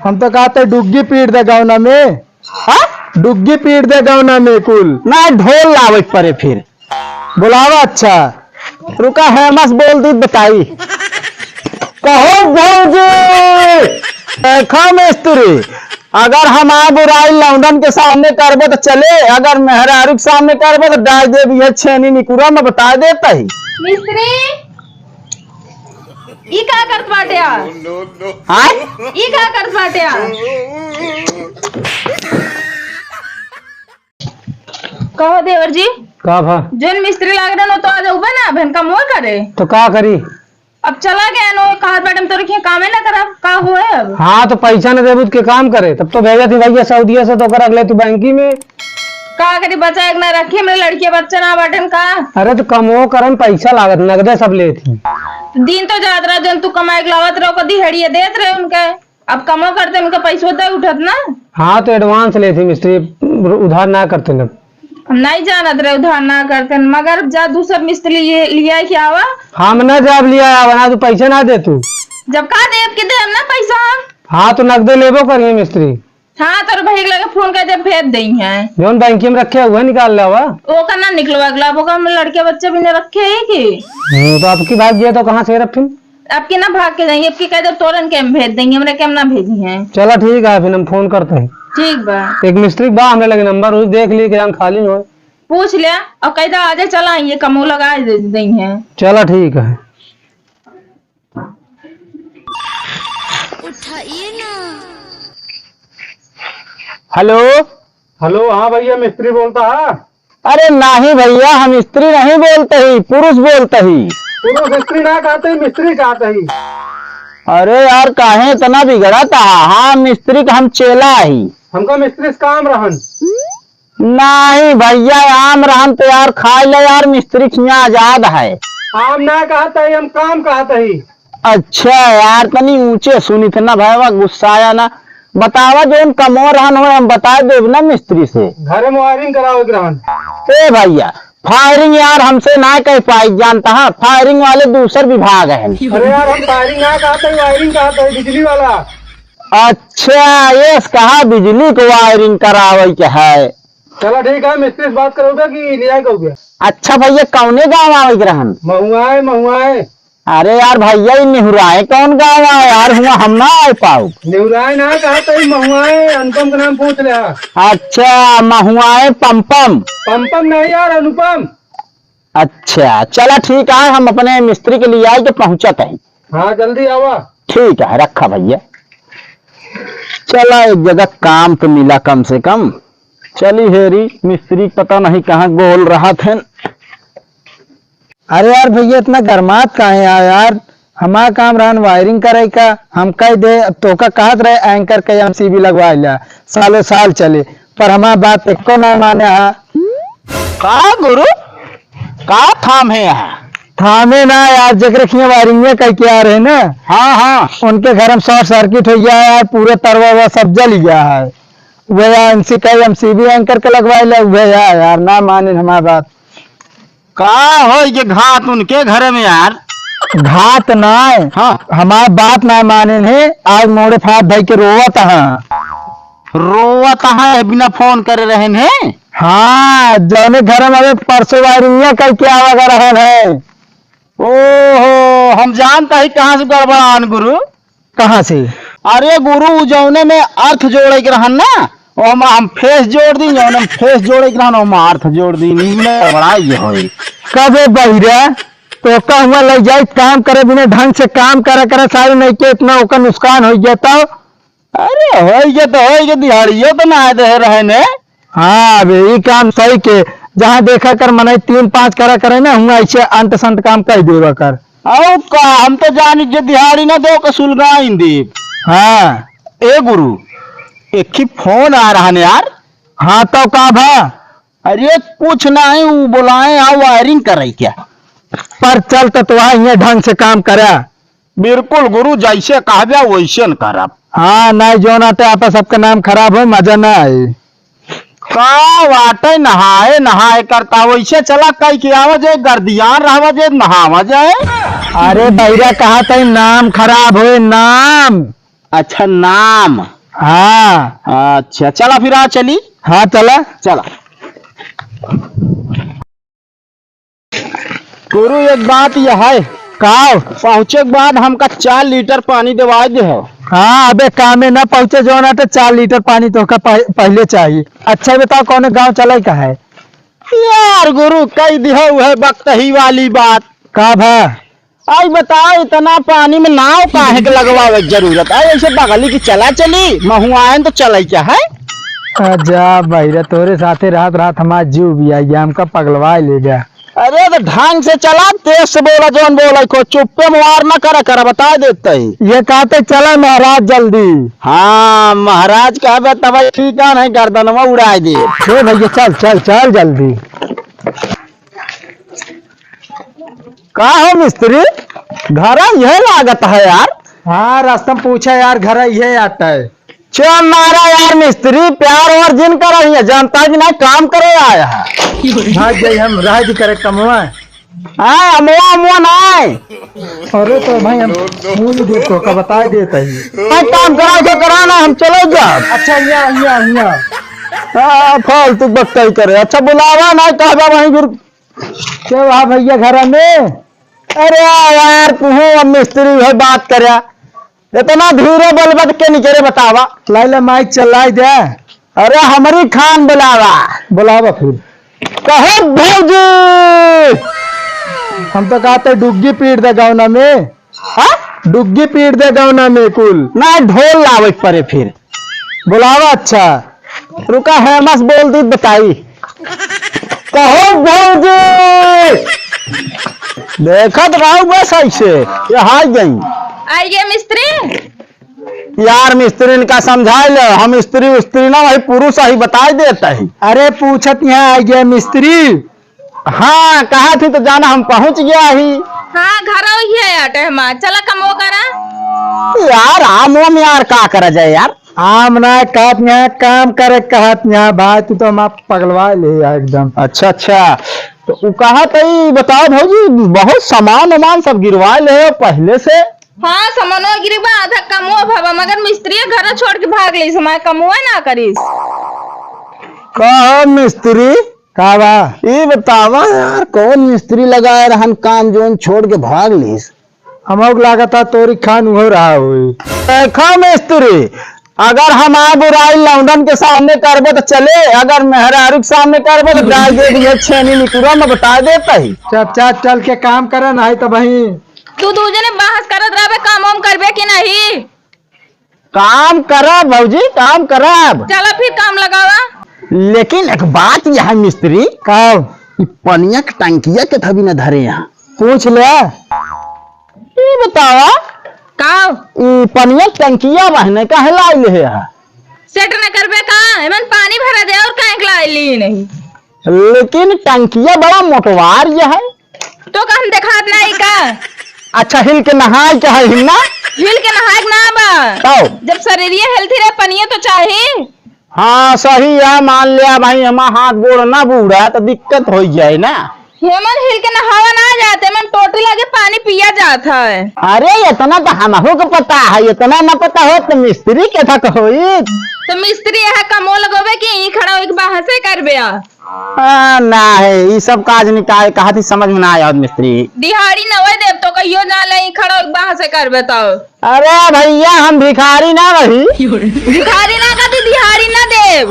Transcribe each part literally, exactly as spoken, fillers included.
हम तो कहते डुग्गी पीट दे गौना में। हाँ? डुग्गी पीट दे गौना में कुल। ना, ढोल लावे के परे फिर। बुलावा अच्छा। रुका है, मस बोल दी बताई। कहो भौजी, देखो मिस्त्री, अगर हमार बुराई लौंडन के सामने करबो तो चले, अगर मेहरारू के सामने करबो तो डाल देब ये छेनी निकुरा में, बता देता ही। मिस्त्री, ई का करत बाटे आ? आय? ई का करत बाटे आ? कहो देवर जी। का भा? जोन मिस्त्री लाग रहन, वो तो आ जाऊबे ना, बहन का मोर करे। तो का करी? अब चला गया नो, कहत बाटे हम तोरे के कामे ना करब, का होए अब? हाँ, तो पैसा न देबू तो के काम करे? तब तो भेजत ही भैया सऊदिया से, तो ओकर अगले तू बैंकी में। का करी, बचा एक ना रखी, हमरे लड़के बच्चा ना बाटन का? अरे तो कमो करन, पैसा लागत, नगदे सब लेत ही। दिन तो जात रहा, जौन तू कमाए के लावत रहो, कदी हेड़िए देत रहे उनके। अब कमो करते, उनका पैसो दे उठत ना। हाँ, तो एडवांस लेत ही मिस्त्री, उधार ना करते ना। हम नहीं जानत रहे उधार ना करते, मगर जा दूसर मिस्त्री लिए, लिया के आवा। हम ना जाब लिया आवा ना, तू पैसा ना दे तू। जब का देब के देब ना पैसा हम। हाँ, तो नगदे लेबो करिए मिस्त्री। हाँ, तोर भाई के लगे फोन कर दे, भेज देई हैं। जौन बैंकिया में रखे हुए निकाल ले आवा। ओका ना निकलवा के लाब, ओका हम लड़के बच्चे भी ना रखे है कि। हम्म, तो आपकी भाग गया तो कहाँ से रख फिर? आपके ना भाग के जाएंगे, आपके कह दे तोरन के हम भेज देंगे, हमरे के हम ना भेजी हैं। चला ठीक है, फिर हम फोन करते हैं। ठीक बा। एक मिस्त्री बा हमरे लगे नंबर, उस देख लिए कि हम खाली हो। पूछ ले और कह दे आ जाए, चला ये कमो लगा दे, देंगे। चला ठीक है। उठाइए ना। हेलो। हेलो, हाँ भैया, मिस्त्री बोलता है? अरे नहीं भैया, हम स्त्री नहीं बोलते ही, पुरुष बोलते ही। पुरुष स्त्री ना कहते ही, मिस्त्री कहते ही। अरे यार, काहे इतना बिगड़त हा? हाँ, मिस्त्री का हम चेला ही। हमका मिस्त्री से काम रहन। नहीं भैया, आम रहन तो यार खाए ले यार, मिस्त्री खिया आजाद है। आम ना कहत ही, हम काम कहत ही। अच्छा यार, तनी ऊंचे सुनित ना भैया, गुस्साया ना। बतावा जौन कमो रहन हो, हम बता देब ना मिस्त्री से। घर में वायरिंग करावे के रहन। ए भैया, फायरिंग यार हमसे ना कह पाई, जानता है, फायरिंग वाले दूसर विभाग है। अरे यार, हम फायरिंग ना कहत ही, वायरिंग कहत ही, बिजली वाला। अच्छा, ये कहा बिजली को वायरिंग करावे के है। चला ठीक है, मिस्त्री से बात करोगे कि ले आए कहोगे? अच्छा भैया, कौने गाँव आवे के रहन? महुआए, महुआए। अरे यार भैया, ये निहुराए कौन गाँव आए यार, हुआ हम ना आए पाऊ। निहुराए ना कहा तो ही महुआए, अनुपम का नाम पूछ ले। अच्छा, महुआए पंपम। पंपम नहीं यार, अनुपम। अच्छा, चला ठीक है, हम अपने मिस्त्री के लिए आए के पहुँचत हैं। हाँ, जल्दी आवा। ठीक है, रखा भैया। चला, एक जगह काम तो मिला कम से कम। चली हेरी, मिस्त्री पता नहीं कहाँ गोल रहत हैं। अरे यार भैया, इतना गरमात काहे आ यार? हमार काम रहन वायरिंग करे का, हम कह दे, तोका कहत रहे एंकर के एमसीबी लगवा ला, सालों साल चले, पर हमार बात एको ना माने हा। का गुरु, का थाम है यहाँ? थामे ना यार, जेकरे खिया वायरिंग में कह के आ रहे ना, हाँ, हाँ। उनके घर में शॉर्ट सर्किट हो गया यार, पूरा तरवा हुआ सब जल गया है। वह यार उनसे कहे एमसीबी एंकर के लगवा ले, वह यार, यार ना माने हमार बात। का हो ये घात उनके घरे में यार? घात नाय। हाँ। हमार बात नाय माने है, आज मोड़े फाट भाई के रोवत है। रोवत है, बिना फोन करे रहन है? हाँ, जौने घर में अबे परसों वायरिंग कह के आवा रहन है। ओहो, हम जानता ही कहाँ से गड़बड़ान गुरु। कहाँ से? अरे गुरु, उ जौने में अर्थ जोड़े के रहन ना, ओमा हम फेस जोड़ दी, जौने में फेस जोड़े के रहन, ओमा अर्थ जोड़ दी, इनमें बड़ा ये होई। कबे बहिरा, तो कहूँगा ले जाई काम करे, बिना ढंग से काम करे, करे सारे नहीं के इतना ओकर नुकसान हो गया तो। अरे होई गया तो होई गया, दिहाड़ियो तो ना दे रहे ने। हाँ, अब यही काम सही के, जहाँ देखा कर मनई तीन पाँच करा करे ना, हुआ ऐसे अंट संट काम कर देवा कर। अउ का, हम तो जानी जे दिहाड़ी ना दो के सुलगाइन दीप। हाँ। ए गुरु, एक ही फोन आ रहा ने यार। हाँ, तो का भा? अरे कुछ नहीं, वो बोलाए आ वायरिंग करे क्या? पर चल तो, तो वहाँ ये ढंग से काम करा। बिल्कुल गुरु, जैसे कहबे वैसे न करब। हाँ, नहीं जोन आटे आपस सबके नाम खराब हो, मजा ना आए। का वाटे नहाए, नहाए करता, वैसे चला कई के आवा जाए, गर्दियान रहवा जाए, नहावा जाए। अरे बहिरा, कहा तई नाम खराब होए, नाम। अच्छा, नाम। हाँ। अच्छा, चला फिर, आ चली। हाँ, चला। चला। गुरु, एक बात यह है। का? पहुँचे के बाद हमका चार लीटर पानी देवाए दे हो। हाँ, अबे कामे ना पहुँचे जो ना तो चार लीटर पानी तोहका पह-, पहिले चाहिए। अच्छा बताओ, कौने गाँव चले का है? यार गुरु, कही दिहो है बकतही वाली बात। का भा? आई बताओ, इतना पानी में नाव काहे के लगवावे के जरूरत है? ऐसे बगली की चला चली, महुआयन तो चले क्या है? आ जा बहिरा, तोरे साथे रहत रहत हमार जीव भी आई गया, हमका पगलवाए ले गया। अरे तो ढंग से चला, तेज से बोला, जौन बोला को चुप्पे मुआर ना करा करा, बता देते ही। ये कहते चला महाराज जल्दी। हाँ महाराज कहबे तब ठीक है, नहीं गर्दनवा उड़ाए दे। हे भैया चल चल चल जल्दी। का हो मिस्त्री, घरा यह लागत है यार? हाँ, रास्ता में पूछा यार, घरा यह आता है। चुप मारा यार मिस्त्री, प्यार और जिन करा ही है, जानता है कि नहीं, काम करे आया है। भाग जाई हम, रह दी करे कमवा। हाँ, अमवा, अमवा नहीं। अरे तो भाई हम भूल गए तो का बता देता ही। भाई काम कराओ तो करा ना, हम चले जाओ। अच्छा, यहाँ, यहाँ, यहाँ। हाँ, फालतू बकताई करे। अच्छा बुलावा ना, कहबा वहीं फिर। के बा भैया घरा में? अरे यार, तुहू अब मिस्त्री है, बात कर्या। इतना धीरे बोलबा त के निकरे बतावा? लाइला माइक चलाई दे। अरे हमरी खान बुलावा। बुलावा फिर। कहो भौजी। हम तो कहते डुग्गी पीट दे गौना में। हाँ? डुग्गी पीट दे गौना में कुल। ना ढोल लावे के परे फिर। बुलावा अच्छा। रुका, हेमस बोल दी बताई। कहो भौजी, देखत रहो बस ऐसे, ये हाय गई। आइए मिस्त्री। यार मिस्त्री इनका समझाए ले, हम स्त्री उस्त्री ना, वही पुरुष ही बताई देता ही। अरे पूछत यहाँ आइए मिस्त्री। हाँ, कहा थी तो जाना हम पहुँच गया ही। हाँ, घर ही है यार, टाइम आ। चला कमो करा। यार, आमो में यार का करा जाए यार? आम ना कहत यहाँ काम करे कहत यहाँ भाई, तू तो हम आप पगलवा ले यार एकदम। अच्छा, अच्छा, तो उ कहा तई बताओ भौजी, बहुत सामान वामान सब गिरवा ले हो पहले से? हाँ, सामानो गिरवा आधा कमो भवा, मगर मिस्त्री घर छोड़ के भाग ली, समय कमो ना करीस। कहो मिस्त्री, का बा? ई बतावा यार, कौन मिस्त्री लगाए रहन काम जोन छोड़ के भाग लीस? हमहू के लागत है तोरी खान उहो रहा होई। देखो मिस्त्री, अगर हमार बुराई लौंडन के सामने करबे तो चले, अगर मेहरारू के सामने करबे तो गाय दे दिए छेनी निकुरा में बता देता ही। चल, चल, चल के काम करे नहीं तो वहीं। तू दू जने बहस करत रहबे, काम वाम करबे कि नहीं? काम करब भौजी, काम करब। चला फिर काम लगावा। लेकिन एक बात यहाँ मिस्त्री। का? ई पनिया के टंकिया के धबी न धरे यहाँ। पूछ ले। ई बतावा। का? ई पनिया के टंकिया बहने काहे लाई ले है? सेट न करबे का? एमन पानी भरा दे और काहे के लाई ली नहीं? लेकिन टंकिया बड़ा मोटवार ये है। तो का हम देखात नाही का? अच्छा, हिल के नहाए के है, हिल ना? हिल के नहाए के ना बा। तब? जब शरीरिया healthy रहे, पनिया तो चाही। हाँ, सही है, मान लिया भाई, हमार हाथ गोड़ ना बूढ़ा तो दिक्कत हो जाए ना। हेमन हिल के नहावा ना जाते, मन टोटी लगे पानी पिया जात है। अरे, इतना तो हमहू के पता है, इतना ना पता हो तो मिस्त्री के था कहो ई। तो मिस्त्री यहाँ कमो लगोबे कि ई खड़ा होके बाहर से करबे आ? आ, ना है, ई सब काज निकाय कहा थी, समझ में ना आया मिस्त्री। दिहाड़ी नवै देब तो कहियो ना ले, खड़ा बाहर से करबे तो। अरे भैया, हम भिखारी ना रही। भिखारी ना कहती, दिहाड़ी ना देब।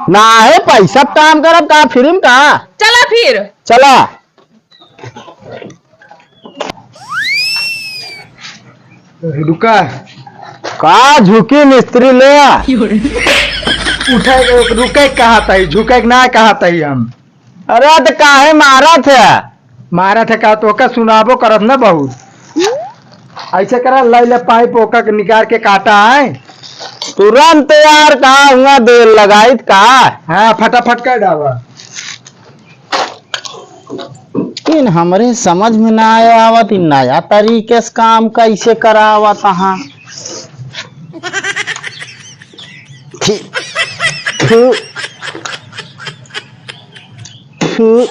ना है, पैसा काम करब का, free में का? चला फिर। चला। रुका। का झुकी मिस्त्री ले? उठे, रुके कहा तही, झुके के ना कहा तही हम। अरे तो काहे मारत है? मारत है का? तोका सुनाबो करत ना बहुत। ऐसे करा, ले ले pipe ओका के निकाल के काटा है। तुरंत यार, का हुआ देर लगाइत का? हाँ, फटाफट कर डाला। लेकिन हमरे समझ में ना आवत, ई नया तरीके से काम कैसे करावत हाँ। फि-, फि-, फि-,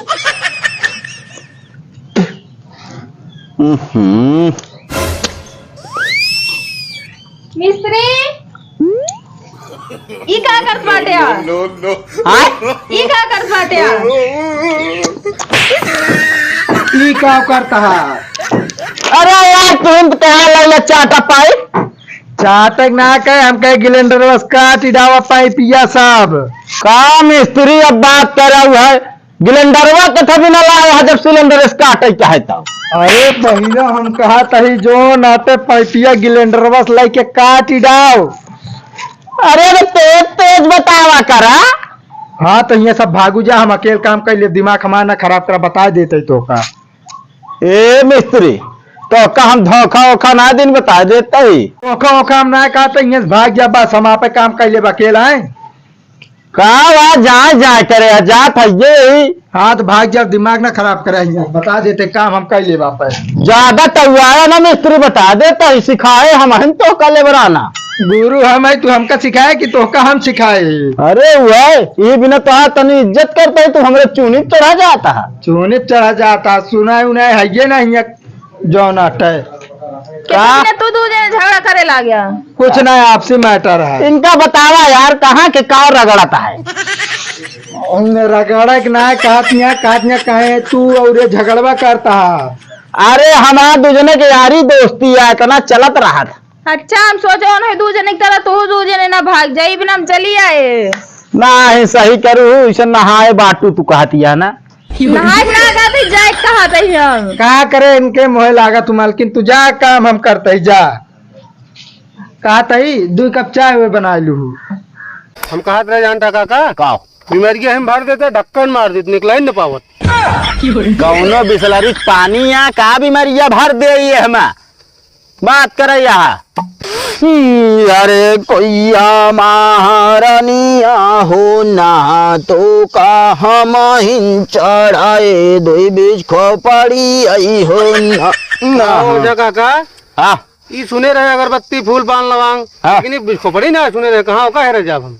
हम्म। मिस्त्री, ई का करत बाटे यार? हाँ? ई का करत बाटे यार? ई का करत है? अरे यार, तुम कहाँ लगला चाटा पाई? चाटक ना कहे, हम कहे ग्लेंडरवा से काटि डावा पाइपिया सब। का मिस्त्री अब बात करउ है? ग्लेंडरवा के थबी ना लावा है, जब सिलेंडर से काटइ के है तब। अरे बहिना, हम कहत ही जो नाते पाइपिया ग्लेंडरवा से लइके काटि डाव। अरे, अरे, तेज तेज बतावा करा। हाँ, तो हियाँ सब भागु जा, हम अकेल काम कइ लेब, दिमाग हमार ना खराब करा, बताइ देत ही तोहका। ए मिस्त्री, तोहका हम धोखा ओखा ना दिन बताइ देत ही। धोखा ओखा हम ना कहत ही, हियाँ से भाग जा, बस हम आपे काम कइ लेब अकेल, आए। का बा, जाए जाए करे, जात है ये। हाँ, तो भाग जा, दिमाग ना खराब करे, हियाँ बताइ देत ही, काम हम कइ लेब आपे। ज्यादा तउआया ना मिस्त्री, बताइ देत ही, सिखाए हम हन तोहका लेबराना। गुरु हम है, तू हमका सिखाए कि तोहका हम सिखाए? अरे वह, ये बिना तोहार तनी इज्जत करत ही, तू हमरे चूनी चढ़ा जात है। चूनी चढ़ा जात है, सुनाए उनाए है ये ना हियाँ जौन अटे। का? कितने तू दू जने झगड़ा करे लाग गया? कुछ ना, आपसी मैटर है। इनका बतावा यार, कहाँ के का रगड़त है? उनने रगड़क ना कहत हियाँ, कहत हियाँ कहे तू और ये झगड़वा करत है। अरे हमार दू जने के यारी दोस्ती है, इतना चलत रहत। अच्छा, हम सोचे उन्हें दू जने की तरह तू दू जने ना भाग जाई, बिना हम चली आए। नाही, सही करू, इसे नहाए बाटू तू कहत हियाँ ना। नहाए ना कहत ही, जाए कहत ही हम। का करे, इनके मोहे लागत हूँ मालकिन, तू जा, काम हम करत ही, जा। कहत ही, दुइ कप चाय हुए बनाइ लूहू। हम कहत रहे जानता काका, का? बीमारिया हम भर देते, ढक्कन मार देते, निकलाई न पावत। कौनो बिसलरी पानी या का बीमारिया भर दे ये हमा? बात करे यहाँ। हम्म, अरे कोइया महारानिया हो ना, तो का हम हिन चढ़ाए, दुइ बीच खोपड़ी आई हो ना, ना। का हो जा काका? हाँ। ई सुने रहे अगरबत्ती, फूल, पान, लवांग, हाँ। लेकिन ई बीच खोपड़ी ना सुने रहे, कहाँ का हेरे जाब हम?